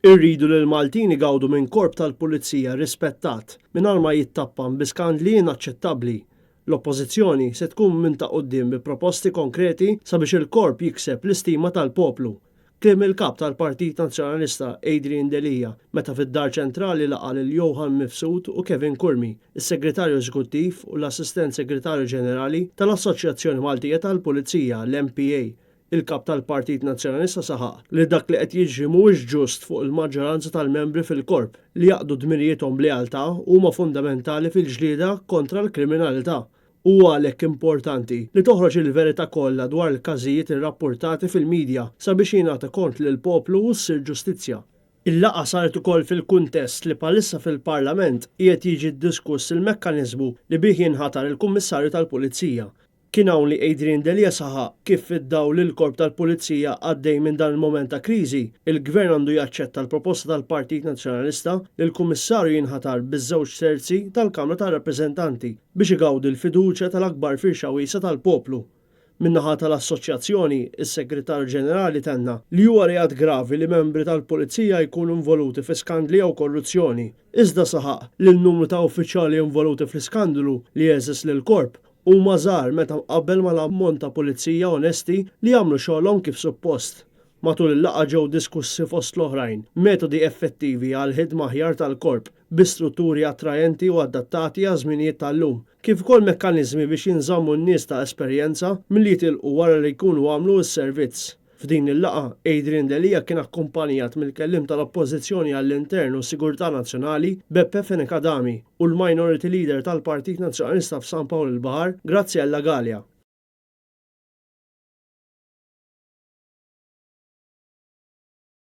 Irridu li l-Maltin igawdu minn Korp tal-Pulizija rispettat mingħajr ma jittappan bi skandli inaċċettabbli. L-Oppożizzjoni se tkun minn ta' quddiem bi proposti konkreti sabiex il-Korp jikseb l-istima tal-poplu. Kliem il-Kap tal-Partit Nazzjonalista Adrian Delia meta fid-Dar Ċentrali laqa' lil Johann Mifsud u Kevin Curmi, is-Segretarju Eżekuttiv u l-Assistent Segretarju Ġenerali tal-Assoċjazzjoni Maltija tal-Pulizija, l-MPA, Il-Kap tal-Partit Nazzjonalista saħaq li dak li qed jiġri mhuwiex ġust fuq il-maġġoranza tal-membri fil-Korp li jaqdu dmirijiethom b'lealtà u huma fundamentali fil-ġlieda kontra l-kriminalità. Huwa għalhekk importanti li toħroġ il-verità kollha dwar il-każijiet irrappurtati fil-media sabiex jingħata kont lill-poplu u ssir ġustizzja. Il-laqgħa saret ukoll fil-kuntest li bħalissa fil-Parlament qiegħed jiġi diskuss il-mekkaniżmu li bih jinħatar il-Kummissarju tal-Pulizija. Kien hawn li Adrian Delia saħaq kif fid-dawl li l-Korp tal-Pulizija għaddej minn dan il-mument ta' kriżi, il-Gvern għandu jaċċetta l-proposta tal-Partit Nazzjonalista li l-Kummissarju jinħatar biż-żewġ terzi tal-Kamra tar-Rappreżentanti biex igawdi l-fiduċja tal-akbar firxa wiesgħa tal-poplu. Min-naħa tal-Assoċjazzjoni, is-Segretarju Ġenerali tenna li huwa reat gravi li membri tal-Pulizija jkunu involuti fi skandli jew korruzzjoni, iżda saħaq li n-numru ta' uffiċjali involuti fl-iskandlu li għeżeż lill-Korp huma żgħar meta mqabbel mal-ammont ta' pulizija onesti li jagħmlu xogħolhom kif suppost. Matul il-laqgħa ġew diskussi fost l-oħrajn metodi effettivi għal ħidma aħjar tal-Korp bi strutturi attraenti u adattati għaż-żminijiet tal-lum, kif ukoll mekkaniżmi biex jinżammu n-nies ta' esperjenza milli jitilqu wara li jkunu għamlu s-servizz. F'din il-laqgħa, Adrian Delia kien akkumpanjat mill-Kelliem tal-Oppożizzjoni għall-Intern u s-Sigurtà Nazzjonali, Beppe Fenech Adami, u l-Minority Leader tal-Partit Nazzjonalista f'San Pawl il-Baħar, Graziella Galea.